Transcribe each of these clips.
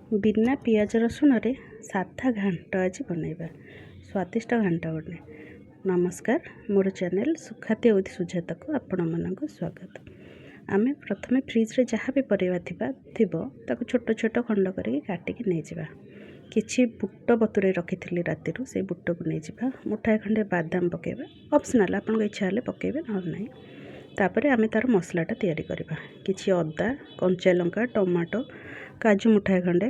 ବିନା ପିଆଜ ରସୁଣରେ ସାଧା ଘାଣ୍ଟ ଆଜି ବନେଇବା, ସ୍ୱାଦିଷ୍ଟ ଘାଣ୍ଟ ଗୋଟେ। ନମସ୍କାର, ମୋର ଚ୍ୟାନେଲ୍ ସୁଖାଦ୍ୟ ୱିଥ୍ ସୁଜାତାକୁ ଆପଣମାନଙ୍କୁ ସ୍ୱାଗତ। ଆମେ ପ୍ରଥମେ ଫ୍ରିଜ୍ରେ ଯାହା ବି ପରିବା ଥିବ, ତାକୁ ଛୋଟ ଛୋଟ ଖଣ୍ଡ କରିକି କାଟିକି ନେଇଯିବା। କିଛି ବୁଟ ବତୁରେଇ ରଖିଥିଲି ରାତିରୁ, ସେଇ ବୁଟକୁ ନେଇଯିବା। ମୁଠାଏ ଖଣ୍ଡେ ବାଦାମ ପକାଇବା, ଅପସନାଲ୍, ଆପଣଙ୍କ ଇଚ୍ଛା ହେଲେ ପକାଇବେ, ନହେଲେ ନାହିଁ। ତାପରେ ଆମେ ତା'ର ମସଲାଟା ତିଆରି କରିବା। କିଛି ଅଦା, କଞ୍ଚା ଲଙ୍କା, ଟମାଟୋ, କାଜୁ ମୁଠାଏ ଖଣ୍ଡେ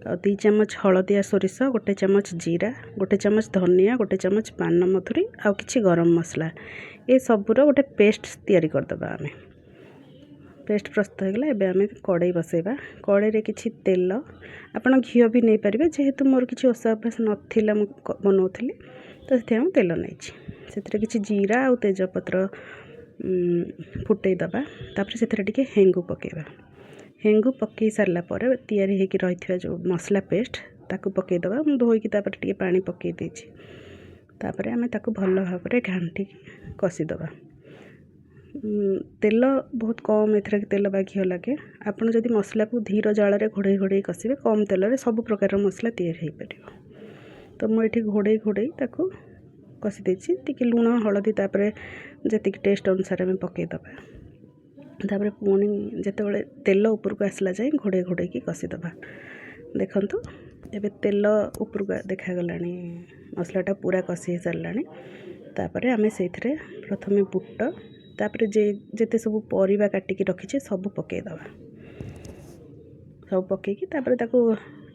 ଆଉ 2 ଚାମଚ ହଳଦିଆ ସୋରିଷ, 1 ଚାମଚ ଜିରା, 1 ଚାମଚ ଧନିଆ, 1 ଚାମଚ ପାନମଧୁରୀ ଆଉ କିଛି ଗରମ ମସଲା, ଏସବୁର ଗୋଟେ ପେଷ୍ଟ ତିଆରି କରିଦେବା ଆମେ। ପେଷ୍ଟ ପ୍ରସ୍ତୁତ ହୋଇଗଲା। ଏବେ ଆମେ କଡ଼େଇ ବସାଇବା। କଡ଼େଇରେ କିଛି ତେଲ, ଆପଣ ଘିଅ ବି ନେଇପାରିବେ। ଯେହେତୁ ମୋର କିଛି ଓଷା ଅଭ୍ୟାସ ନଥିଲା, ମୁଁ ବନାଉଥିଲି, ତ ସେଥିପାଇଁ ମୁଁ ତେଲ ନେଇଛି। ସେଥିରେ କିଛି ଜିରା ଆଉ ତେଜପତ୍ର ଫୁଟେଇ ଦେବା। ତାପରେ ସେଥିରେ ଟିକେ ହେଙ୍ଗୁ ପକାଇବା। ହେଙ୍ଗୁ ପକାଇ ସାରିଲା ପରେ ତିଆରି ହେଇକି ରହିଥିବା ଯେଉଁ ମସଲା ପେଷ୍ଟ, ତାକୁ ପକାଇଦେବା। ମୁଁ ଧୋଇକି ତାପରେ ଟିକେ ପାଣି ପକାଇ ଦେଇଛି। ତାପରେ ଆମେ ତାକୁ ଭଲ ଭାବରେ ଘାଣ୍ଟିକି କଷିଦେବା। ତେଲ ବହୁତ କମ୍ ଏଥିରେ ତେଲ ବା ଘିଅ ଲାଗେ। ଆପଣ ଯଦି ମସଲାକୁ ଧୀର ଜାଳରେ ଘୋଡ଼େଇ ଘୋଡ଼େଇ କଷିବେ, କମ୍ ତେଲରେ ସବୁ ପ୍ରକାରର ମସଲା ତିଆରି ହୋଇପାରିବ। ତ ମୁଁ ଏଠି ଘୋଡ଼େଇ ଘୋଡ଼େଇ ତାକୁ କଷି ଦେଇଛି। ଟିକେ ଲୁଣ, ହଳଦୀ, ତାପରେ ଯେତିକି ଟେଷ୍ଟ ଅନୁସାରେ ଆମେ ପକାଇଦେବା। ତାପରେ ପୁଣି ଯେତେବେଳେ ତେଲ ଉପରକୁ ଆସିଲା ଯାଏଁ ଘୋଡ଼େଇ ଘୋଡ଼େଇକି କଷିଦେବା। ଦେଖନ୍ତୁ, ଏବେ ତେଲ ଉପରକୁ ଦେଖାଗଲାଣି, ମସଲାଟା ପୁରା କଷି ହେଇସାରିଲାଣି। ତାପରେ ଆମେ ସେଇଥିରେ ପ୍ରଥମେ ବୁଟ, ତାପରେ ଯେତେ ସବୁ ପରିବା କାଟିକି ରଖିଛେ, ସବୁ ପକାଇଦେବା। ସବୁ ପକାଇକି ତାପରେ ତାକୁ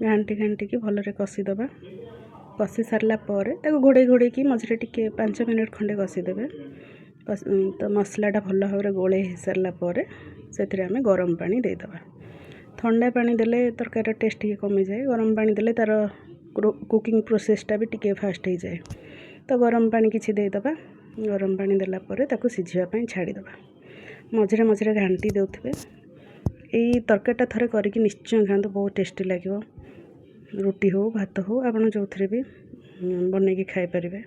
ଘାଣ୍ଟି ଘାଣ୍ଟିକି ଭଲରେ କଷିଦେବା। କଷି ସାରିଲା ପରେ ତାକୁ ଘୋଡ଼େଇ ଘୋଡ଼େଇକି ମଝିରେ ଟିକେ 5 ମିନିଟ୍ ଖଣ୍ଡେ କଷିଦେବେ। ତ ମସଲାଟା ଭଲ ଭାବରେ ଗୋଳେଇ ହେଇସାରିଲା ପରେ ସେଥିରେ ଆମେ ଗରମ ପାଣି ଦେଇଦେବା। ଥଣ୍ଡା ପାଣି ଦେଲେ ତରକାରୀର ଟେଷ୍ଟ ଟିକେ କମିଯାଏ। ଗରମ ପାଣି ଦେଲେ ତା'ର କୁକିଂ ପ୍ରୋସେସ୍ଟା ବି ଟିକେ ଫାଷ୍ଟ ହେଇଯାଏ। ତ ଗରମ ପାଣି କିଛି ଦେଇଦେବା। ଗରମ ପାଣି ଦେଲା ପରେ ତାକୁ ସିଝିବା ପାଇଁ ଛାଡ଼ିଦେବା। ମଝିରେ ମଝିରେ ଘାଣ୍ଟି ଦେଉଥିବେ। ଏଇ ତରକାରୀଟା ଥରେ କରିକି ନିଶ୍ଚୟ ଖାଆନ୍ତୁ, ବହୁତ ଟେଷ୍ଟି ଲାଗିବ। ରୁଟି ହେଉ, ଭାତ ହେଉ, ଆପଣ ଯେଉଁଥିରେ ବି ବନେଇକି ଖାଇପାରିବେ।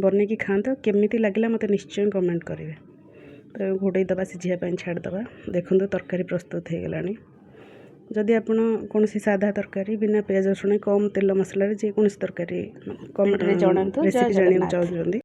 ବନେଇକି ଖାଆନ୍ତୁ, କେମିତି ଲାଗିଲା ମୋତେ ନିଶ୍ଚୟ କମେଣ୍ଟ କରିବେ। ତ ଘୋଡ଼େଇ ଦେବା, ସିଝିବା ପାଇଁ ଛାଡ଼ିଦେବା। ଦେଖନ୍ତୁ, ତରକାରୀ ପ୍ରସ୍ତୁତ ହେଇଗଲାଣି। ଯଦି ଆପଣ କୌଣସି ସାଧା ତରକାରୀ, ବିନା ପିଆଜ ରସୁଣ, କମ୍ ତେଲ ମସଲାରେ ଯେକୌଣସି ତରକାରୀ କମେଣ୍ଟରେ ଜଣାନ୍ତୁ। ଜୟ ରେସିପି ଜାଣିବାକୁ ଜଗନ୍ନାଥ। ଚାହୁଁଛନ୍ତି